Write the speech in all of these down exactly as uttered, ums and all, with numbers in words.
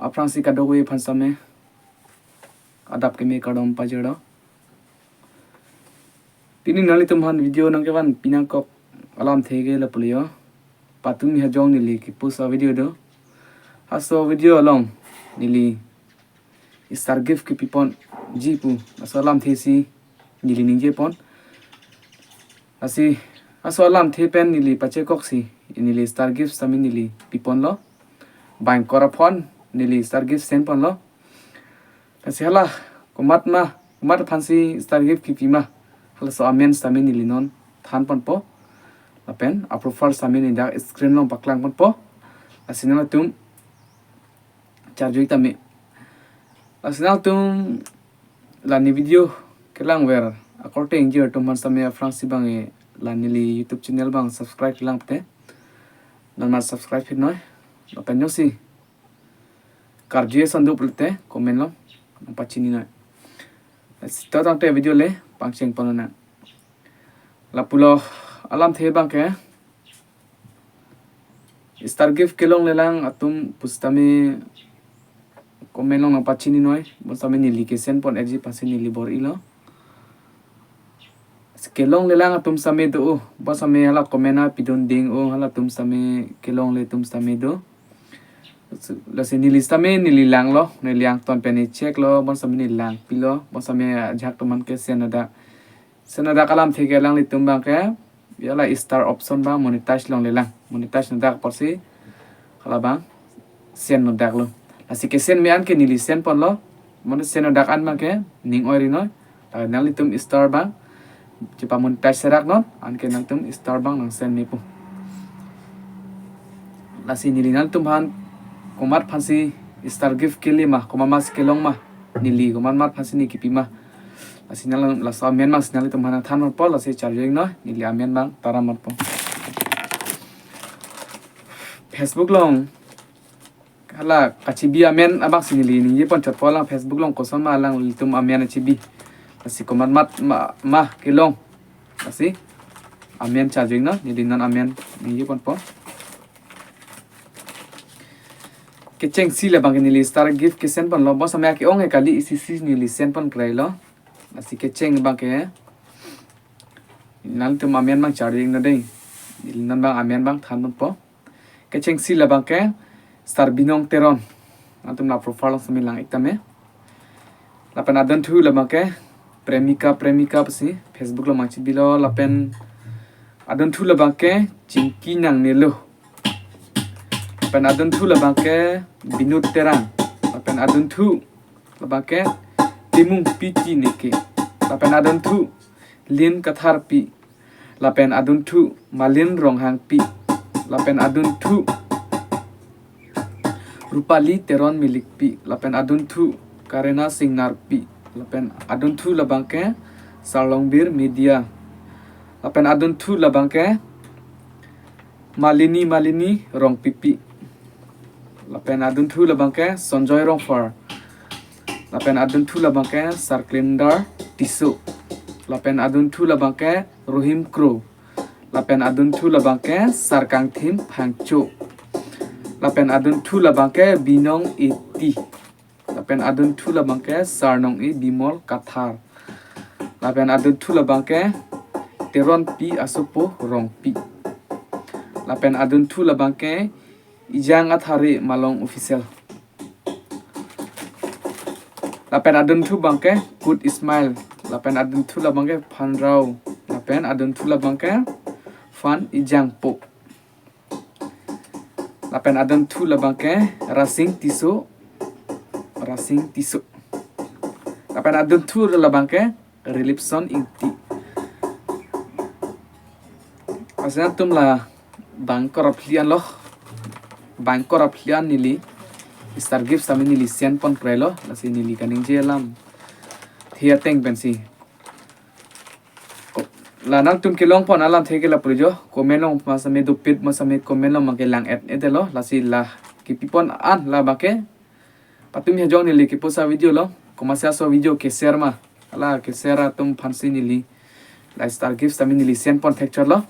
aphrangsi kadokave aphan sitame adap keme kardom pajirlo. Pini nanglitum aphan video nangkevan pinangkok alamthe ke lapulo. Patumi Hajong neli kepost a-video do. Laso video along neli Star Gift kepiponji pu laso alamthe si neli ningjepon. Lasi laso alamthe pen neli pachekoksi neli Star Gift sitame neli piponlo. Bank kora phone neli Star Gift send ponlo. Lasi hala komat ma, komat aphansi Star Gift kipi ma, halaso amen sitame neli non thanponpo. Lapen a-profile sitame neli dak screen along paklangponpo. Lasi nangtum charjui tame. Lasi nangtum la ne video kelangver akorte ingjir atum aphan sitame aphrangsi bang-e la neli YouTube channel bang subscribe lang pute. Nangma subscribe hit noi. Lapen jongsi karjui ason do pulote comment along nangpachini noi. Sita tangte video le pangcheng ponlonang. Lapulo alamthe abangke Star Gift kelonglelang atum pusitame comment along nangpachini noi. Bonsitame neli kesen pon-etji aphansi neli bor-ilo. Kelonglelang atum sitame do, o bonsitame hala comment a pidun ding, o halatum sitame kelongle atum sitame do. Lasi neli sitame neli langlo, neli angton pen neli checklo, bonsitame neli langpilo, bonsitame ajahak atum aphan ke send nodak. Send nodak alamthe ke alanglitum abangke hala star option abang monetize longlelang. Monetize nodak apotsi halabang send nodaklo. Lasi kesen me-an ke neli send ponlo. Mane send nodak an abangke ning oiri noi. Lasi nanglitum star abang chepa-monetize serak non, anke nangtum star abang nang send mepo. Lasi neli nangtum aphan komat aphansi Star Gift kele ma, komat mas kelong ma, neli komat mat aphansi neli kipi ma. Lasi nang laso amen abangsi nanglitum aphan nangthanponpo, lasi charjui noi, neli amen abang tara matpo. Facebook along hala kachibi amen abangsi neli ningjepon chotpo, alang Facebook along kosonma alanglitum amen achibi. Lasi komat mat ma, ma kelong. Lasi amen charjui noi, neli non amen ningjeponpo. Kechengsi labangke neli Star Gift ke-send ponlo, bonsitame ake-ong ke kali, isi isi neli send pon krailo. Lasi kecheng abangke nangtum amen abang charjui non dei. Neli non abang amen abang thanponpo. Kechengsi labangke Star Binong Teron. Nangtum la profile along sitame lang-ik tame. Lapen adunthu labangke Premika Premika pusi Facebook along nangchibilo, lapen adunthu labangke Chingki Nangnelo. Lapen adunthu labangke Binod Terang. Lapen adunthu labangke Timung Piti Neke. Lapen adunthu Lin Katharpi. Lapen adunthu Malin Ronghangpi. Lapen adunthu Rupali Teron Milikpi. Lapen adunthu Karena Singnarpi. Lapen adunthu labangke Sarlongbir Media. Lapen adunthu labangke Malini Malini Rongpipi. Lapen adunthu labangke Sonjoy Rongphar. Lapen adunthu labangke Sarklindar Tisso. Lapen adunthu labangke Rohim Kro. Lapen adunthu labangke Sarkangthim Phangcho. Lapen adunthu labangke Binong Eti. Lapen adunthu labangke Sarnong-e Bimol Kathar. Lapen adunthu labangke Teronpi Asopo Rongpi. Lapen adunthu labangke Ijang Athare Malong Official. Lapen adunthu abangke Kut Ismail. Lapen adunthu labangke Phanrao. Lapen adunthu labangke Phan Ijangpo. Lapen adunthu labangke Rasing Tisso. Rasing Tisso. Lapen adunthu labangke Rilipson Ingti. Lasi nangtum la bang kora phli anlo. Bang kora phli an neli Star Gift sitame neli send pon krailo. Lasi neli kaningje alamthe ateng pensi. Ko-, la nangtum kelong pon alamthe ke lapulo jo. Comment along ma sitame dopik ma sitame comment along abangke lang-et-edetlo. Lasi la kipi pon an labangke Patumi Hajong neli kepost a-video lo. Komatsi laso video ke-share ma, hala ke-share atum aphansi neli la Star Gift sitame neli send pon thekchotlo.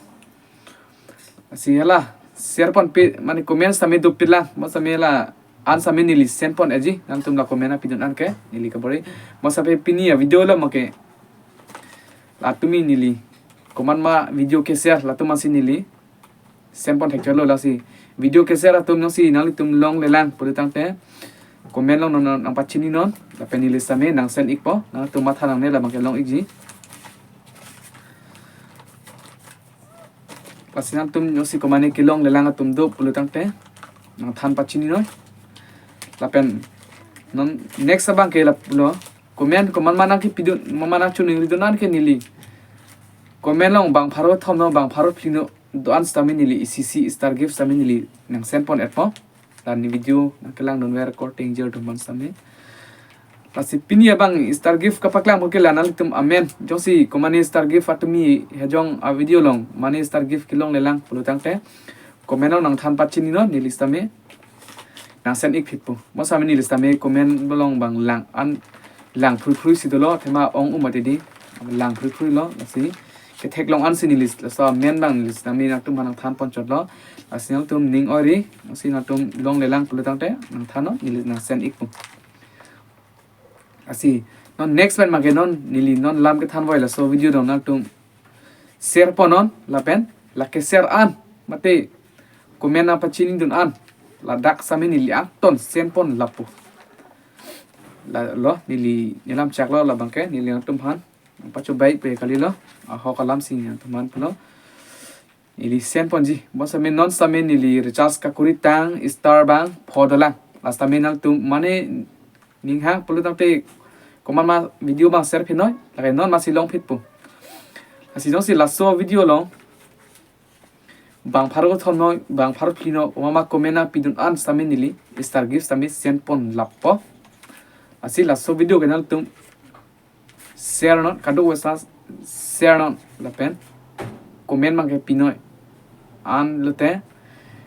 Lasi hala share ponpe, mane comment sitame dopiklang, ma sitame la an sitame neli send pon-eji, nangtum la comment apidun an ke neli kabor-i. Mo sitame pini avideo lo mo ke, la tumi neli komat ma video ke-share, latum ansi neli send pon thekchotlo. Lasi video ke-share atum jongsi nanglitum longlelang pulo tangte comment along non nangpachininon, lapen neli sitame nang send ikpo, nangtum matha nangne labang ke long ikji. Lasi nangtum jongsi komatne kelonglelang atum do pulo tangte nangthan pachininon. Lapen non next abang ke lapulo, comment komat ma nangkepidun, komat ma nangchiningridun an ke neli comment along bang pharo thomno, bang pharo phlino do-an sitame neli isi isi star gift sitame neli nang send pon-etpo. La ne video nangkelangdunver korte ingjir atum aphan sitame. Lasi pini abang star gift kapaklang pon ke la nanglitum amen. Jongsi komatne star gift atumi hejong avideo along mane star gift kelonglelang pulo tangte comment along nangthan pachininon, neli sitame nang send ikphitpo. Mo sitame neli sitame comment along bang lang an, lang phrui phrui si dolo, athema ong-um mati di, lang phrui phrui lo. Lasi ketheklong ansi neli laso amen bang neli sitame nangtum aphan nangthan ponchotlo. Lasi nangtum ning oi-ri, lasi nangtum longlelang pulo tangte nangthannon, neli nang send ikpo. Lasi non next pen abang ke non neli non lam kethanvoi laso video along nangtum share ponnon, lapen la ke-share an mate comment nangpachinidun an, ladak sitame neli angton send pon lapu. La lo neli nelam chaklo, labang ke neli nangtum aphan nangpachobai pe kalilo, ahok alam si nangtum aphan pulo. Neli send ponji. Mo sitame non sitame neli recharge kakuri tang star bang pho dolang. La sitame nangtum mane ning hang pulo tangte komat ma video bang share phinoi, lake non masi longphitpo. Lasi jongsi laso video along bang pharo thomno, bang pharo phlino, komat ma comment nangpidun an sitame neli star gift sitame send pon lappo. Lasi laso video ke nangtum share non, kadokave ta share non, lapen comment abang ke pinoi. Anlote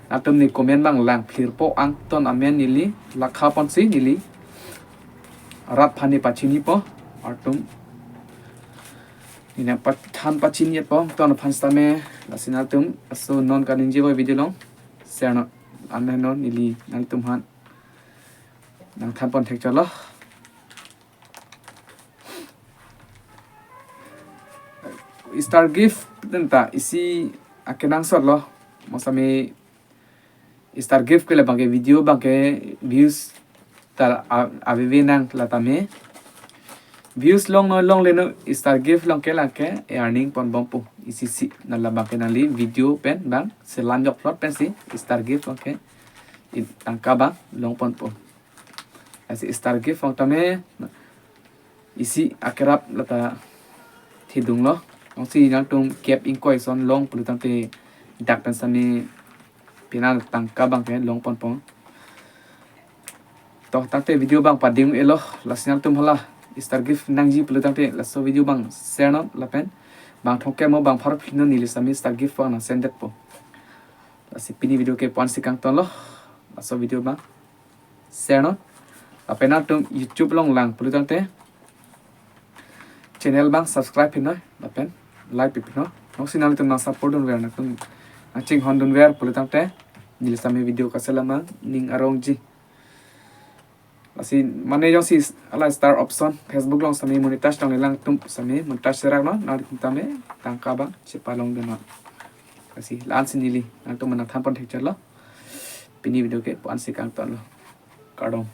nangtum ne comment abang lang phirpo, angton amen neli lakha ponsi neli rat aphan ne pachinipo, atum ne nangpathan pachini-etpo angton aphan sitame. Lasi nangtum laso non kaningje oi video along share non, an non neli nangtum aphan nangthan pon thekchotlo. Star gift pen ta isi akenangsot lo. Mo sitame star gift ke labang ke video abang ke views ta a-, aveve nang, la tame views longno longle no star gift along ke lake earning ponbompo isi isi. Na labang ke nangli video pen bang selam jokplot pensi star gift abang ke in tangka abang long ponpo. Lasi star gift abang tame isi akerap lata thidunglo. Jongsi nangtum kep ingkoi ason long pulo tangte dak pen sitame pini tangka abang ke long ponpo. To tangte video abang pading-elo, lasi nangtum hala star gift nangji pulo tangte laso video abang share non, lapen bang thomkep mo bang pharo phlino neli sitame star gift abang nang send detpo. Lasi pini video ke pu-ansi kangtonlo, laso video abang share non. Lapen nangtum YouTube along lang pulo tangte channel abang subscribe phinoi, lapen like pi phinoi. Jongsi nanglitum nang support dunver, nangtum nang chinghon dunver pulo tangte neli sitame video kaselam abang ning arongji. Lasi mane jongsi hala star option Facebook along sitame monetize longle nangtum sitame monetize serak non, nangtum tame tangka abang chepalongdun non. Lasi la-ansi neli nangtum aphan nangthan pon thekchotlo. Pini video ke pu-ansi kangtonlo. Kardom.